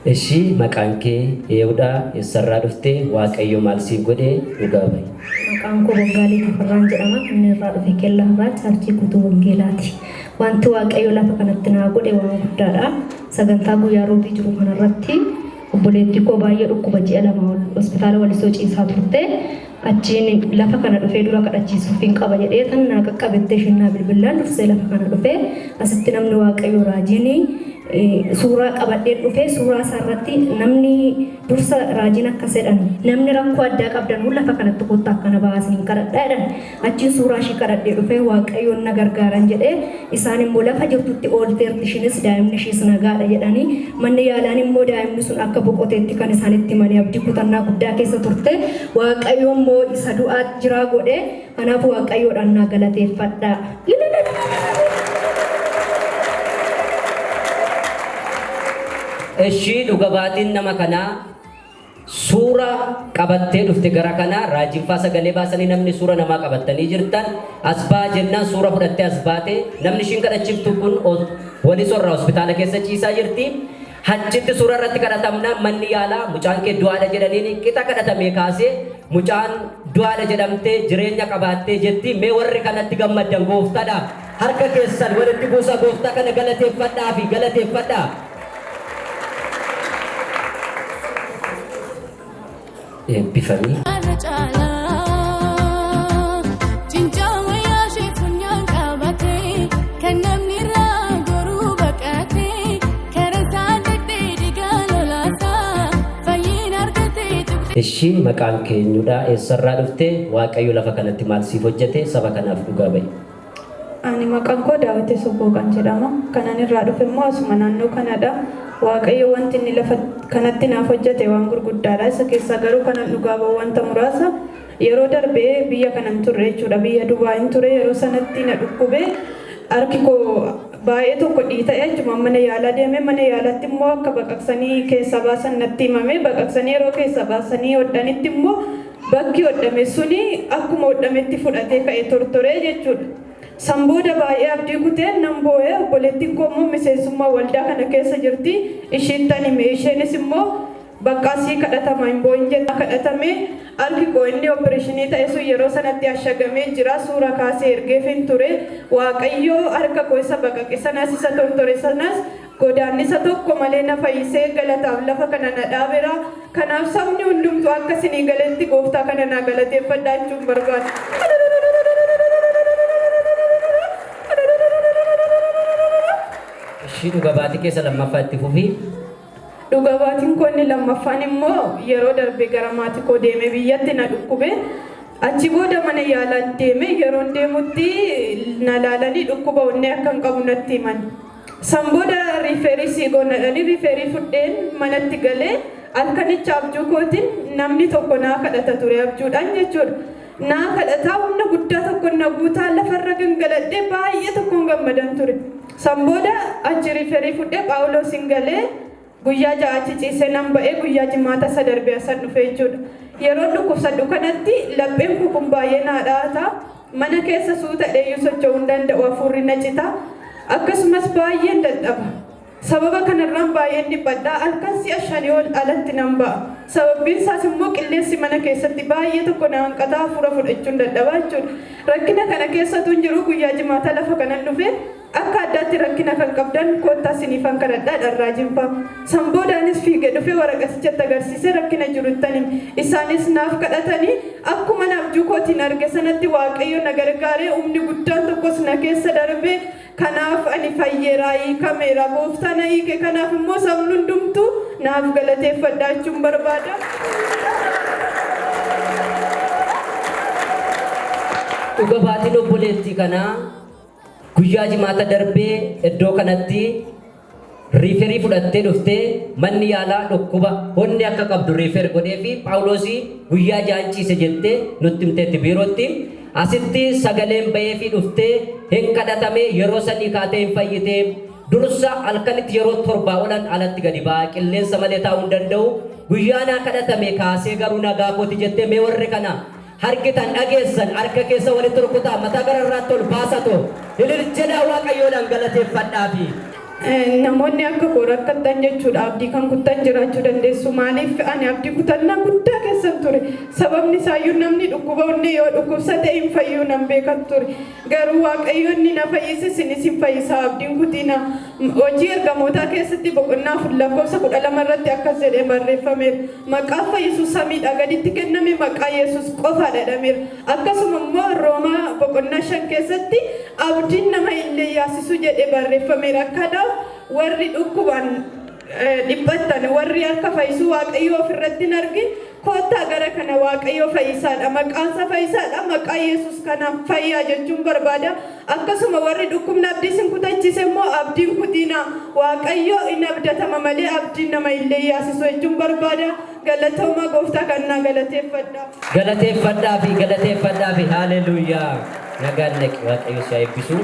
Eshi maqaan kee eewudha? Eessarraa dhufte? Waaqayyo maal siif godhe? Dhugaa ba'i. Maqaan koo Boggaalee Tafarraan jedhama. Inni irraa dhufe Kellaa irraa Chaarchii Guutuu Wangeelaati. Wanti Waaqayyo lafa kanatti naa godhe waan guddaadha. Sagantaa guyyaa Roobii jiru kanarratti obboleettii koo baay'ee dhukkuba ji'a 2 ol hospitaala Walisoo ciisaa turte. Achiin lafa kana dhufee dura kadhachiisuufiin qaba jedhee tan naa qaqqabettee isheen naa bilbillaan dursee lafa kana dhufee asitti namni Waaqayyo raajiin suuraa qabadheen dhufee suuraa isaa irratti namni dursa raajiin akkas jedhan, namni rakkoo addaa qabdan lafa kanatti kottaa akkana ba'aa isiniin kadhadha jedhan. Achiin suuraa ishii kadhadhee dhufee Waaqayyoon na gargaaran jedhee, isaan immoo lafa jirtutti oolteerti, ishiinis daa'imni ishiis nagaadha jedhanii, manni yaalaan immoo daa'imni sun akka boqoteetti kan isaan itti himanii abdii kutannaa guddaa keessa turte. Waaqayyo immoo isa du'aa jiraa godhe. Kanaaf Waaqayyoodhaan naa galateeffadhaa. Eshii dhuga baatiin nama kanaa suura qabattee dhufte gara kana, raajinfaa sagalee baasanii namni suura namaa qabattanii jirtan as ba'aa jennaan suura fudhattee as baate. Namni ishiin kadhachiftu kun Walisorraa hospitaala keessa ciisaa jirti. Achitti suura irratti kadhatamnaan manni yaalaa mucaan kee du'aadha jedhaniin, qixa kadhatamee kaasee mucaan du'aadha jedhamtee jireenya qabaattee jetti. Mee warri kanatti gammaddan gooftaadhaaf harka keessan walitti buusaa, gooftaa kana galateeffadhaa fi galateeffadhaa. Eebbifamii. Irra caalaa cincaa wayyaa ishee funyaan qabatee, kan namni irraa goruu baqatee, karaa isaa dhaqxee dhiigaa lolaasaa fayyina argatee tuqxe. Eshi maqaan kee eenyudha? Eessarraa dhufte? Waaqayyo lafa kanatti maal siif hojjete? Saba kanaaf dhugaa ba'i. Ani maqaan koo Daawitee Sobbooqaan jedhama. Kanan irraa dhufe immoo asuma naannoo kanadha. Waaqayyo wanti inni lafa kanatti naaf hojjete waan gurguddaadha. Isa keessaa garuu kanan dhugaa ba'u wanta muraasa. Yeroo darbe biyya kanan turre jechuudha. Biyya Dubaayin ture. Yeroo sanatti na dhukkube. Harki koo baay'ee tokko dhiita'e, achuma mana yaalaa deeme. Mana yaalaatti immoo akka baqaqsanii keessaa baasan natti himame. Baqaqsanii yeroo keessaa baasanii hodhanitti immoo bakki hodhame suni akkuma hodhametti fudhatee ka'e, tortoree jechuudha. San booda baay'ee abdii kuteen nan boo'e. Obboleettiin koo immoo miseensummaa waldaa kana keessa jirti. Ishiittan hime. Isheenis immoo baqqaa sii kadhatama, hin boo'in jette. Kadhatame, harki koo inni opereeshinii ta'e sun yeroo sanatti ashagamee jira. Suura kaasee ergeefin ture. Waaqayyo harka koo isa baqaqe sanas, isa tortore sanas godaannisa tokko malee na fayyisee galataaf lafa kana na dhaabeera. Kanaaf sabni hundumtuu akka isinii galetti gooftaa kana naa galateeffadhaa jechuun barbaada. Ishii dhuga baatii keessa lammaffaa itti fufi. Dhuga baatiin koo inni lammaffaan immoo yeroo darbe gara maatii koo deemee biyyatti na dhukkube. Achi booda mana yaalaa deeme, yeroon deemutti na laalanii dhukkuba onnee akkan qabu natti himan. San booda refer sii goona jedhanii refer fudheen manatti galee, halkanicha abjuu kootiin namni tokko naa kadhata ture, abjuudhaan jechuudha. Naa kadhataa, humna guddaa tokko na guutaa, lafarra gangaladhee baay'ee tokkoon gammadan ture. San booda achi refer fudhee Phaawulosin galee guyyaa 6 achi ciisee nan ba'ee, guyyaa Jimaata isa darbee asan dhufe jechuudha. Yeroon dhukkubsadhu kanatti lapheen koo kun baay'ee naa dha'ata. Mana keessa suuta dheeyyuu socho'uu hin danda'u, hafuurri na cita. Akkasumas baay'een dadhaba. Sababa kanarraan baay'een dhiphadha. Halkan si'a shanii ol alatti nan ba'a. Sababbiin isaas immoo qilleensi mana keessatti baay'ee tokko na hanqata, hafuura fudhachuun dadhaba jechuudha. Rakkina kana keessa utuun jiru guyyaa Jimaataa lafa kanan dhufe, akka addaatti rakkina kan qabdan koottaa isiniifan kadhadhaa dharraa jinfaa. San boodaanis fiigee dhufee waraqatichatti agarsiisee rakkina jiru ittan hime. Isaanis naaf kadhatanii, akkuma abjuu kootiin arge sanatti Waaqayyo na gargaaree, humni guddaan tokkos na keessa darbe. Kanaaf ani fayyeeraa, hiikameera. Gooftaa na hiike. Kanaaf immoo sabni hundumtuu naaf galateeffadhaa jechuun barbaada. Dhuga baatiin obboleettii kanaa guyyaa Jimaata darbee iddoo kanatti refer fudhattee dhuftee, manni yaalaa dhukkuba onnee akka qabdu refer godhee fi Phaawulosii guyyaa 6 ciise jettee nutti himteetti biirootti. Asitti sagaleen bahee fi dhuftee hin kadhatame, yeroo sanii kaatee hin fayyite. Dursa halkanitti yeroo 7 olan alatti gadi ba'a, qilleensa malee taa'uu hin danda'u. Guyyaa naa kadhatame kaasee garuu nagaa kooti jettee. Mee warri kana harkitan dhageessan harka keessa walitti rukutaa, mataa gararraatti ol baasatoo ilil jedhaa, Waaqayyoodhaan galateeffadhaafi. Namoonni akka koo rakkattan jechuudha, abdii kan kuttan jiraachuu dandeessu. Maaliif ani abdii kutannaa guddaa keessan ture. Sababni isaayyuu namni dhukkuba onnee yoo dhukkubsate hin fayyuu nan beekan ture. Garuu Waaqayyo inni na fayyise isinis hin fayyisa, abdiin kutiina. Hojii Ergamootaa keessatti boqonnaa 4 lakkoofsa 12 irratti akkas jedhee barreeffameera. Maqaa fayyisuu samiidhaa gaditti kenname maqaa Yesuus qofaadha jedhameera. Akkasuma immoo Roomaa boqonnaa 5 keessatti abdiin nama hin leeyyaasisu jedhee barreeffameera. Kanaaf warri dhukkubaan dhiphattan, warri harka fayyisuu Waaqayyoo ofirratti hin argin, koottaa gara kana. Waaqayyoo fayyisaadha. Maqaansa fayyisaadha. Maqaa Yesuus kanaan fayyaa jechuun barbaada. Akkasuma warri dhukkubni abdii isin kutachiise immoo abdiin kutiina. Waaqayyo in abdatama malee abdiin nama hin leeyyaasisu jechuun barbaada. Galatoomaa, gooftaa kan naa galateeffadha. Galateeffadhaa fi galateeffadhaa fi, haaleluyyaa. Nagaan naqi, Waaqayyo si haa eebbisu.